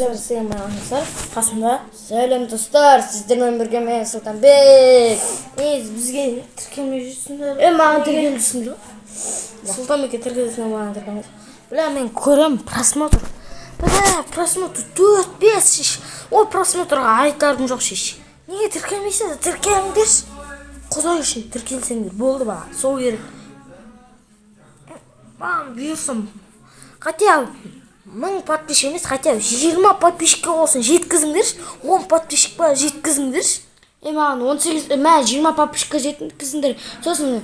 Сәлем, қасымда. Сәлем, достар, сіздермен бірге мен, Сұлтанбек. Негізі бізге тіркелмей жүрсіңдер. Е, маған тіркелсін ғой. Сұлтанбекке тіркелсің, маған тіркелмей. Бля, мен көрем просмотр. Бля, просмотр төрт, бес шеш. Ой, просмотрға айтарым жоқ шеш. Неге тіркелмейсіңдер? Тіркеліңдерші. Құдай үшін тіркелсеңдер болды маған. Сол керек. Маған бұйырсын. Хотя бы 1000 подписчик емес, хотя бы 20 подписчикке болсын жеткізіңдерші. 10 подписчик па, жеткізіңдерші. Е, маған 18, мә, 20 подписчикке жеткізіңдер. Сосын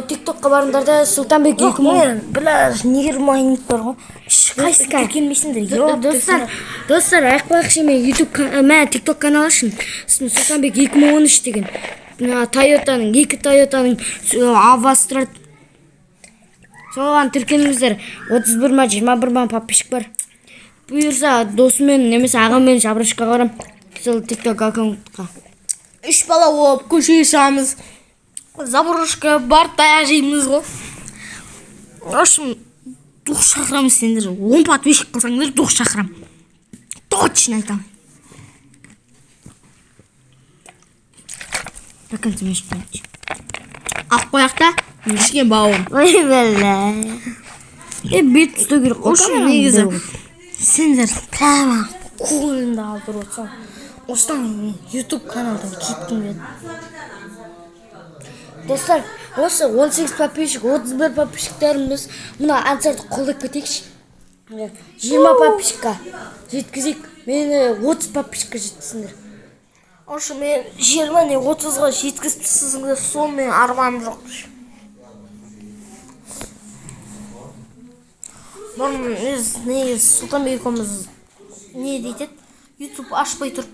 тиктокқа барыңдар да, Сұлтанбек 2000. Мен, бля, нервім бар ғой. Ешқайсысы тіркелмейсіңдер. Достар, достар, айтпақшы, мен YouTube, мә, TikTok канал аштым. Сосын Сұлтанбек 2013 деген. Мына Тойотаның, екі Тойотаның авасы тұрады. Соған тіркеліңіздер. 31 ма, 21 ма подписчик бар. Бұйырса, досыммен немесе ағаммен заброшкаға барамын. Сол TikTok аккаунтқа. Үш бала болып көшеге шығамыз, заброшка барып таяқ жейміз ғой. В общем, дух шақырамыз. Сендер 10 подписчик қылсаңдар, дух шақырамын, точно айтамын. До конца мен шықпайыншы. Алып қояйық та, кішкене бауырым. Ой, бля. Е, бет ұстау керек В қой. общем, Камераны. негізі сендер прямо көңілімді қалдырып отырсың. Осыдан мен ютуб каналдан кеткім келді. Достар, осы 18 подписчик, 31 подписчиктеріміз, мына Ансарды қолдап кетейікші. 20 подписчикқа жеткізейік. Мені 30 подписчикқа жеткізсіңдер. В общем, мен 20 не 30-ға жеткізіп тастасаңдар, сол менің арманым жоқ. Бұрын біз негізі Сұлтанбек екеуміз, не дейтін ютуб ашпай тұрып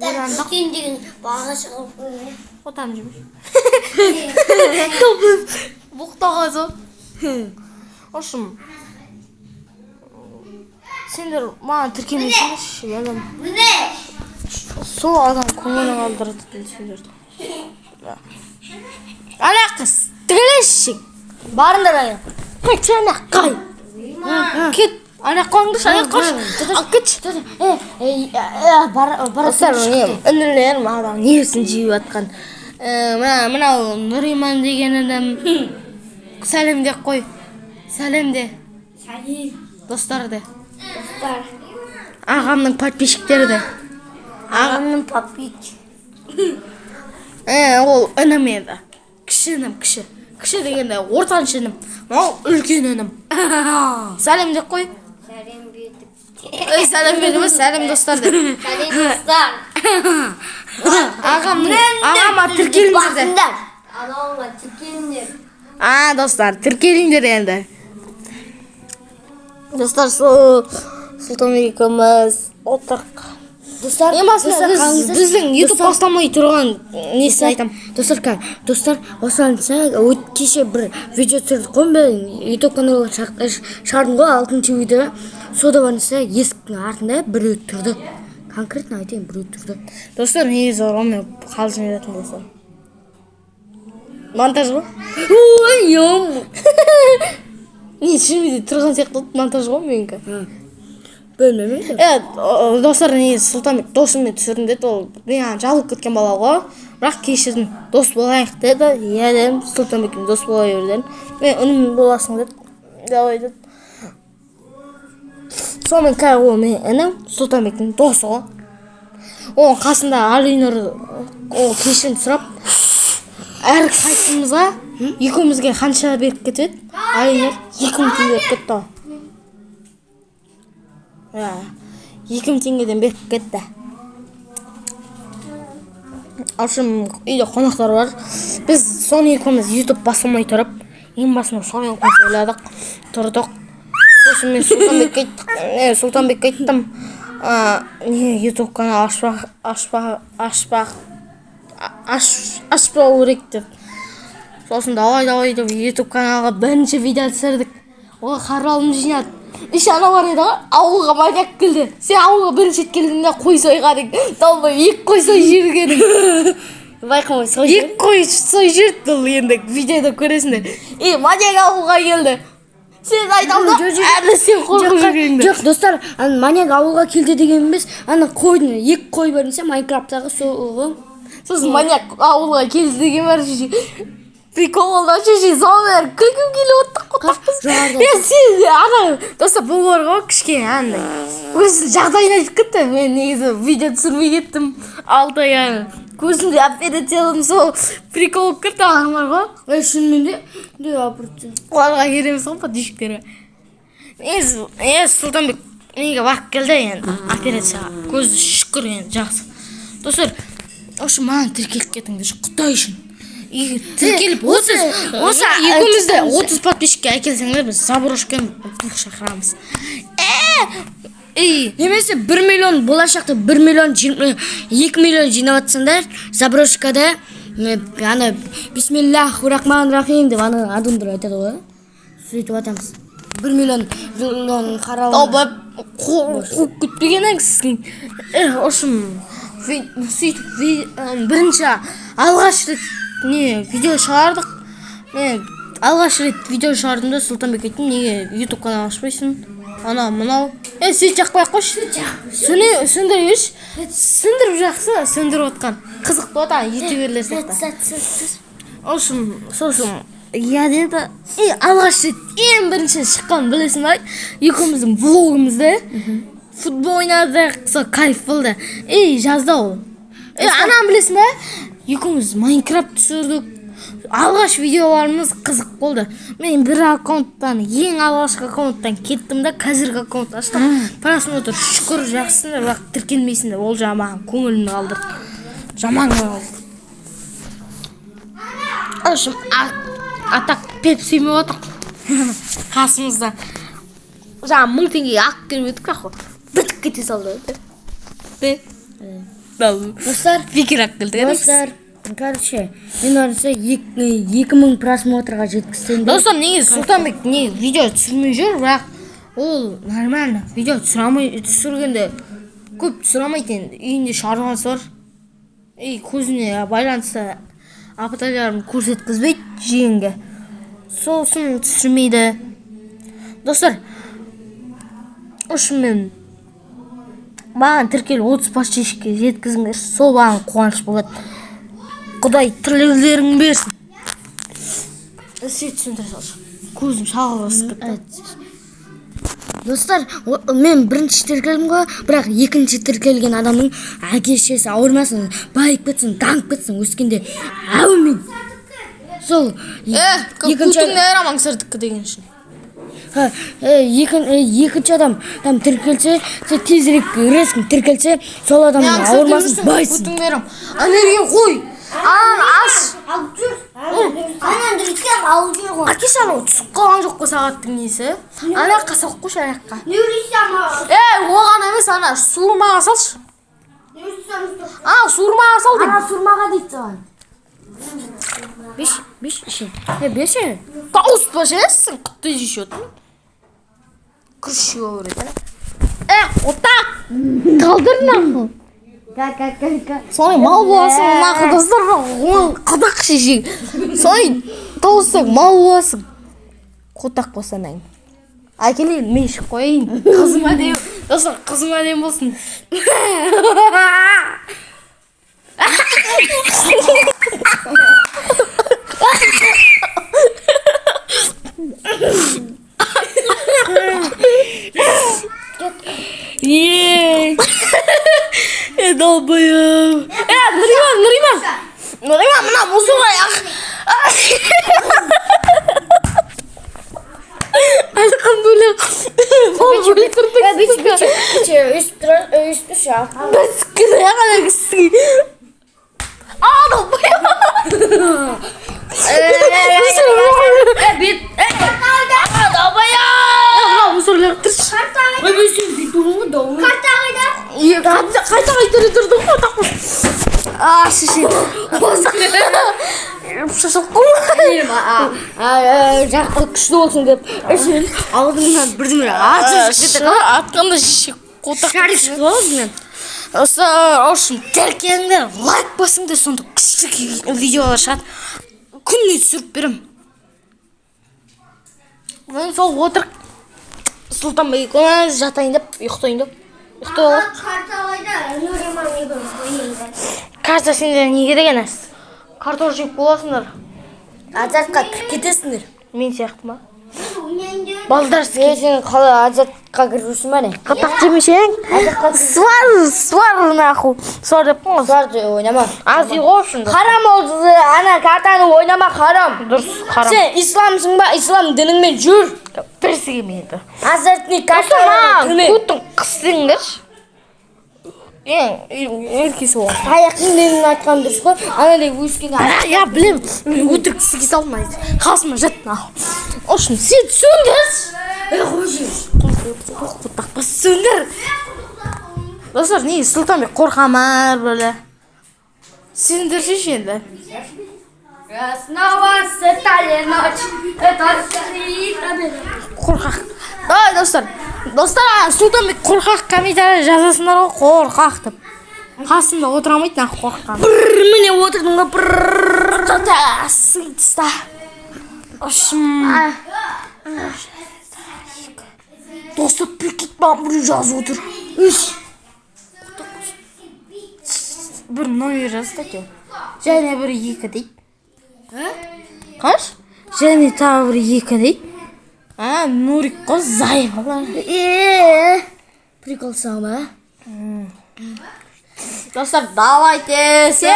ойландық. Сен деген баға шығып. Отам жемеш боқтаған сол. В общем, сендер маған тіркелмесеңдерші, адам Міне. сол адам көңілін қалдырады екен сендерді. Ана қыз тігілеші. Барыңдар ана. Қайтшы, ана қай кет, ана қойыңдаршы, ана қойшы, алып кетші. Е, бар, бар. Достар, інілерім адам несін жеп жатқан. Мына мынау Нұриман деген інім, сәлем деп қой, сәлем де. Сәлем. Достар де. Достар. Ағамның подписчиктері де. Ағамның подписчик. Ол інім енді, кіші інім, кіші, кіші дегенде ортаншы інім, мынау үлкен інім. Сәлем деп қой. Сәлем бердік. Ей, сәлем берді ме? Сәлем, достар де. Сәлем, достар. Ағамның, ағама тіркеліңдер де. Басыңдар. Анауыңа тіркеліңдер. А, достар, тіркеліңдер енді. Достар, сол Сұлтанбек екеуміз отырық. Достар, Ең басында достар, біз, қараңыздар. біздің ютуб Достар, бастамай тұрған несін айтамын. Достар, достар, осыдан кеше бір видео түсірдік қой, мен ютуб каналға шығардым ғой, алтыншы видео. Сода барынша есіктің артында біреу тұрды. Конкретно айтайын, біреу тұрды. Достар, негізі бар ғой, мен қалжың айтатын болсам, монтаж ғой. Ой, ем. Не, шынымен де тұрған сияқты болды, монтаж ғой менікі. Білмеймін. Е, достар, негізі Сұлтанбек досыммен түсірдім деді. Ол маған жабылып кеткен бала ғой, бірақ кешірдім, дос болайық деді. Иә дедім, Сұлтанбекпен дос бола бер дедім. Мен інім боласың деді, давай деді. Сонымен қазір ол менің інім, Сұлтанбектің досы ғой. Оның қасында Алинұр, ол кешірім сұрап, әр қайсымызға, екеумізге қанша беріп кетіп еді Алинұр? 2000 теңге беріп кетті ғой. Иә, 2000 теңгеден беріп кетті. В общем, үйде қонақтар бар. Біз соны екеуміз ютуб бастамай тұрып, ең басында сонымен екеуміз ойладық тұрдық. Сосын мен Сұлтанбекке айттық, не, Сұлтанбекке айттым, не, ютуб канал ашпақ, ашпақ, ашпақ, ашпау керек деп. Сосын давай, давай деп, ютуб каналға бірінші видео түсірдік. Ол қаралым жинады. Еще анау бар еді ғой, ауылға маньяк келді. Сен ауылға бірінші рет келдің де, қой сойған, долбоеб, екі қой сойып жіберген. Байқамай сой. Екі қой сойып жіберді ол. Енді видеода көресіңдер. И маньяк ауылға келді. Сен айта алма. Жоқ, жоқ. Әлі сен қорқып жүргеніңді. Жоқ, достар, ана маньяк ауылға келді деген емес, ана қойдың екі қой бар десе Майнкрафттағы сол ғой. Сосын маньяк ауылға келді деген бар, шеше. Прикол болды шеше, соның бәрі күлкім келіп отты қотақпыз. Жоғарыда. Е, сен ана достар, бұл бар ғой, кішкене андай өзінің жағдайын айтып кетті. Мен негізі видео түсірмей кеттім 6 ай, ана көзімде операция болдым, сол прикол болып кетті ана бар ғой. Ей, шынымен де операция. Оларға керек емес қой подписчиктерге. Негізі е, Сұлтанбек неге барып келді енді операцияға, көзі шүкір енді жақсы. Достар, в общем, маған тіркеліп кетіңдерші, құдай үшін. Егер тіркеліп 30 осы екеумізді 30 подписчикке әкелсеңдер, біз заброшканы дух шақырамыз. Ей. Немесе 1 миллион, болашақта 1 миллион, 2 миллион жинап жатсаңдар, заброшкада ана бисмиллах рахман рахим деп ана адамдар айтады ғой, сөйтіп атамыз 1 миллион қарау. Долбоеб, қуып кетпеген кісінің. В общем, сөйтіп бірінші алғаш рет не видео шығардық. Мен алғаш рет видео шығардым да, Сұлтанбек айттым: «Неге ютуб канал ашпайсың?» Анау мынау е, свет жақпай ақ қойшы, сөне, сөндіре берші, сөндіріп жақсы, сөндіріп отқан қызық болады ана ютуберлер сияқты. В общем, сосын иә деді. И алғаш рет ең бірінші шыққан, білесің ба, екеуміздің влогымызда футбол ойнадық, сол кайф болды. И жазда ол, е, ананы білесің ба, екеуміз Майнкрафт түсірдік, алғаш видеоларымыз қызық болды. Мен бір аккаунттан, ең алғашқы аккаунттан кеттім да, қазіргі аккаунт аштым. Просмотр шүкір жақсысыңдар, бірақ тіркелмейсіңдер, ол жағы маған көңілімді қалдырды, жаман қалдырды. В общем, а так пепси емеп отыр қасымызда. Жаңа 1000 теңгеге алып келіп едік, нахуй бітіп кете салды де. Достар, Бекер алып келдік. достар, короче, мен ойласа 2000 просмотрға жеткізсем де. Достар, негізі Сұлтанбек не видео түсірмей жүр, бірақ ол нормально видео түсіре алмай, түсіргенде көп түсіре алмайды енді, үйінде шаруасы бар и көзіне байланысты апатайларын көрсеткізбейді жиенге, сосын түсірмейді. Достар, в общем, мен маған тіркеліп 30 подписчикке жеткізіңдерші, сол маған қуаныш болады. Құдай тілеулерің берсін. Свет сөндіре салшы, көзім шағылысып кетті. Достар, мен бірінші тіркелдім ғой, бірақ екінші тіркелген адамның әке шешесі ауырмасын, байып кетсін, дамып кетсін өскенде, әумин. Сол екінші Көтіңді айырамын аңсардікі деген үшін. Ха, екінші адам там тіркелсе, сол тезірек резко тіркелсе, сол адамның ауырмасын, байысын. Көтіңді айырамын, ана жерге қой, ананы аш. Алып жүр. Анан жүрсем алып жүр ғой. Әкеші, анау түсіп қалған жоқ қой сағаттың несі, ана жаққа салып қойшы, ана жаққа. Не үрсем? Ей, оған емес, ана суырмаға салшы. Не үрсем? Ана суырмаға сал деймін. Ана суырмаға дейді саған. Беш, беш, ше. Е, берші. Тауыспа ше, сен құтты жейші отырмын, күріш жеуге береді. Е, отақ қалдыр нахуй. Ка, ка, ка, ка. Солай мал боласың нахуй. Достар, ол қыдық шешең, солай тауыссаң мал боласың. Қотақ болсаң, әкелейін, мен ішіп қояйын, қызым әдемі. Достар, қызым әдемі болсын. Ей. Е, долбоеб. Е, Нұриман, Нұриман, Нұриман, мына мусорға альхамдулилля, өлтірдік. Бич, бич, бич, өйстіп тұра, өйстіп тұршы. Біз ғана кісіге. А, долбоеб. Бет. Долбоеб. Мына мусорлар тұршы. Ой, мен сен бүйтіп ғой, дауыл. Карта қайда? Е, қайта қайта тұрдым ғой, тақпа. А, шеше. Шашылып қалма. Жақсы күшті болсын деп ішін аузыңнан бірдеңе атып кетті. Атқанда шеше қотақ. Шарик шықты ғой аузыңнан. Осы, в общем, тіркеліңдер, лайк басыңдар, сонда күшті видеолар шығады. Күніне түсіріп беремін. Мен сол отырып, Сұлтанбек екеуміз жатайын деп, ұйықтайын деп, ұйықтап алдық. Карта қайда? Нұриман екеуміз ойнаймыз. Карта сендер не керек емес, картоп жеп боласыңдар. Азартқа кіріп кетесіңдер. Мен сияқты ма? Біз ойнайын деп. Балдар. Е, сен қалай азартқа кіріп жүрсің ба, не? Қатақ жемесең, свар, свар, нахуй, свар деп қой. Азарт ойнама. Аз үй ғой шын. Харам ол, ана картаны ойнама, харам. Дұрыс, харам. Сен исламсың ба? Ислам дініңмен жүр. Бірсі келмейді. Азартный Маған карталарға кірме. көттің қыссыңдаршы, ең еркесі болған. Таяқтың менің айтқаным дұрыс қой. Анадай өскенде. Я білем, мен өтірік кісіге салмай қасыма жат нахуй. В общем, сен сөндірші. Ей, қойшы, қорқытпа, сөндір. Достар, не, Сұлтанбек қорқа ма бөле? Сөндірші енді. Снова стали ночь. Это Қорқақ. Давай, достар, достар, ана Сұлтанбек қорқақ, комментарий жазасыңдар ғой, қорқақ деп. Қасымда отыра алмайды нахуй, қорыққан. Міне, отырдың ғой. Сыйтста. Общем, достар, прикинь, маған біреу жазып отыр. Үш бір номер жазды екен, және бір екі дейді. Қаш, және тағы бір екі дейді. А, Нурик қой, заебала. Е, прикол сама. Достар, давайте сен.